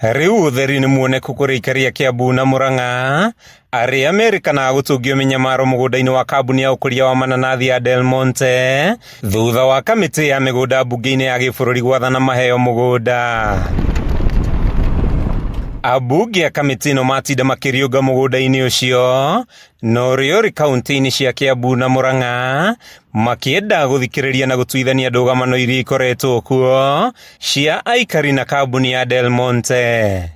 Rĩu ũtheri nĩ muoneku kũrĩ aikari a Kiambu na Murang'a arĩa merĩkanaga gũtũngio mĩnyamaro mũgũnda-inĩ wa kambuni ya ũkũria wa mananathi ya Del Monte thutha wa kamĩtĩ ya mĩgũnda mbunge-inĩ ya gĩbũrũri gwathana maheo mũgũnda. Ambunge a kamĩtĩ ĩno matinda makĩriũnga mũgũnda-inĩ ũcio na ũrĩa ũrĩ kauntĩ-inĩ cia Kiambu na Murang'a makĩenda gũthikĩrĩria na gũtuithania ndũgamano iria ikoretwo kuo cia aikari na kambuni ya Del Monte.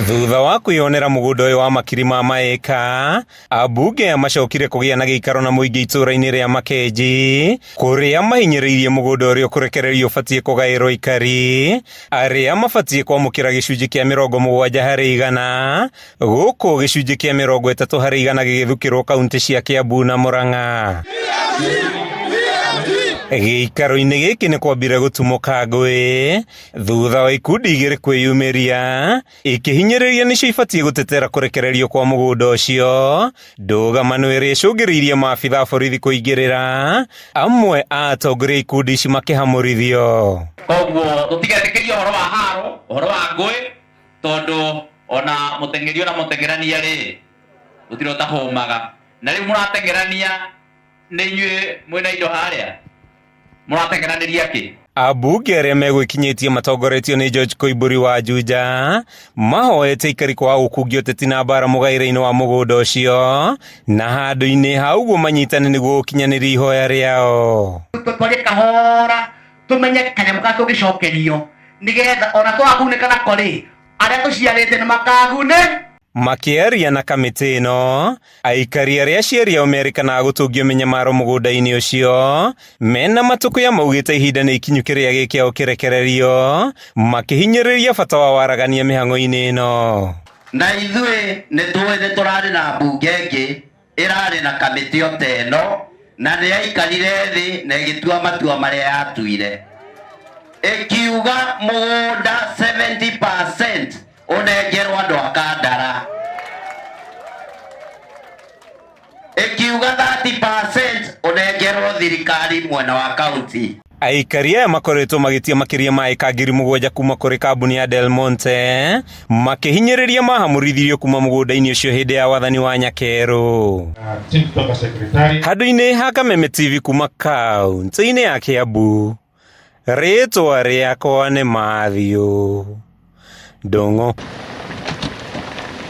Thutha wa kwĩyonera mũgũnda ũyũ wa makiri ma maĩka, ambunge aya macokire kũgĩa na gĩikaro na mũingĩ itũũra-inĩ rĩa Makenji, kũrĩa mahinyĩrĩirie mũgũnda ũrĩa ũkũrekererio ũbatiĩ kũgaĩrwo aikari arĩa mabatiĩ kwamũkĩra gĩcunjĩ kĩa 70%, gũkũ gĩcunjĩ kĩa 30% gĩgĩthukĩrwo kauntĩ cia Kiambu na Murang'a. Gĩikaro-inĩ gĩkĩ nĩ kwambire gũtumũka ngũĩ thutha wa ikundi igĩrĩ kwĩyumĩria ikĩhinyĩrĩria nĩcio ibatiĩ gũtetera kũrekererio kwa mũgũnda ũcio, ndũgamano ĩrĩa ĩcũngĩrĩirie maabitha a borithi kũingĩrĩra, amwe a atongoria a ikundi ici makĩhamũrithio. Koguo tũtigetĩkĩrie ũhoro wa haro, ũhoro wa ngũĩ, tondũ ona mũteng'eri ona mũteng'erania rĩ, gũtirĩ ũtahũmaga. Na rĩu mũrateng'erania nĩ inyuĩ mwĩna indo harĩa, mũrateng'eranĩria kĩ? Ambunge arĩa megwĩkinyĩtie matongoretio nĩ George Koimbũri wa Juja mahoete aikari kwaga gũkungia ũteti na mbara mũgaĩre-inĩ wa mũgũnda ũcio na handũ-inĩ ha ũguo manyitane nĩguo gũkinyanĩria ihoya rĩao. Twarie kahora tũmenye kanyamũ karĩa tũngĩcokerio nĩgetha ona twagagunĩka nako rĩ, arĩa tũciarĩte nĩ makagune. Makĩaria na kamĩtĩ ĩno, aikari arĩa aciari ao merĩkanaga gũtũngio mĩnyamaro mũgũnda-inĩ ũcio, mena matũkũya maugĩte ihinda nĩ ikinyu kĩrĩa gĩ kĩao kĩrekererio, makĩhinyĩrĩria bata wa waragania mĩhang'o-inĩ ĩno. Na ithuĩ nĩ tũĩ nĩ tũrarĩ na mbunge ĩngĩ ĩrarĩ na kamĩtĩ o ta ĩno, na nĩ yaikarire thĩ na ĩgĩtua matua marĩa yatuire, ĩkiuga mũgũnda 70% ũnengerwo andũ a Kandara, ĩkiuga 30% ũnengerwo thirikari mwena wa kaunti. Aikari aya makoretwo magĩtia makĩria ma ĩka 7,000 kuma kũrĩ kambuni ya Del Monte, makĩhinyĩrĩria mahamũrithirio kuma mũgũnda-inĩ ũcio hĩndĩ ya wathani wa Nyakerũ. Handũ-inĩ ha Kameme TV kuma kaunti-inĩ ya Kiambu, rĩtwa rĩakwa nĩ Matthew Ndung'u.